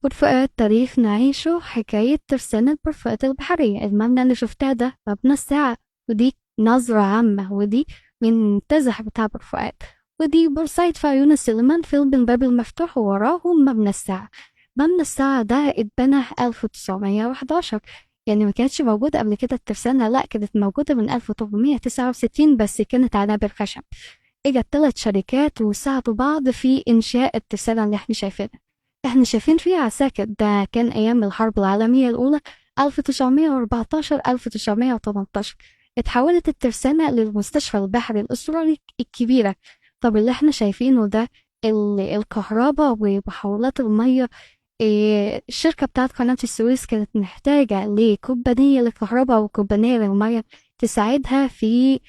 بورفؤاد تاريخ نعيشه، حكاية ترسانة بورفؤاد البحرية. المبنى اللي شفتها ده مبنى الساعة، ودي نظرة عامة، ودي من المنتزه بتاع بورفؤاد، ودي بورسعيد في عيون السليمان في الباب المفتوح، ووراه مبنى الساعة. مبنى الساعة ده اتبنى 1911، يعني ما كانتش موجودة قبل كده الترسانة، لا كانت موجودة من 1869 بس كانت عنابر خشب. اجت 3 شركات وساعدوا بعض في إنشاء الترسانة اللي احنا شايفينها. احنا شايفين فيها عساكر، ده كان أيام الحرب العالمية الأولى 1914 1918. اتحولت الترسانة للمستشفى البحري الأسترالي الكبيرة. طب اللي احنا شايفينه ده الكهرباء ومحولات المية. الشركة بتاعت قناة السويس كانت محتاجة لكوبانية للكهرباء وكوبانية للمية تساعدها في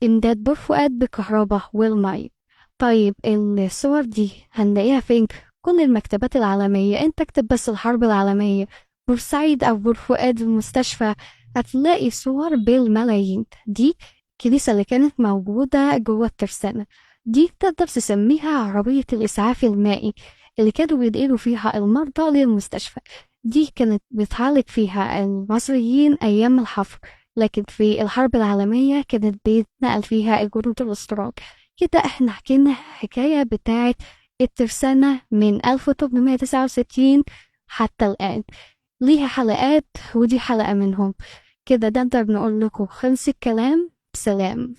إمداد بور فؤاد بالكهرباء والمية. طيب الصور دي هنلاقيها فين؟ كل المكتبات العالمية. انت اكتب بس الحرب العالمية بورسعيد أو بور فؤاد المستشفى، هتلاقي صور بالملايين. دي الكنيسة اللي كانت موجودة جوه الترسانة، دي تقدر تسميها عربية الإسعاف المائي اللي كانوا بينقلوا فيها المرضى للمستشفى. دي كانت بيتعالج فيها المصريين أيام الحفر، لكن في الحرب العالمية كانت بيتنقل فيها الجنود الأسترال. كده احنا حكينا حكاية بتاعت الترسانة من 1869 حتى الآن، ليها حلقات ودي حلقة منهم. كده نقدر نقول لكم خلص الكلام. سلام.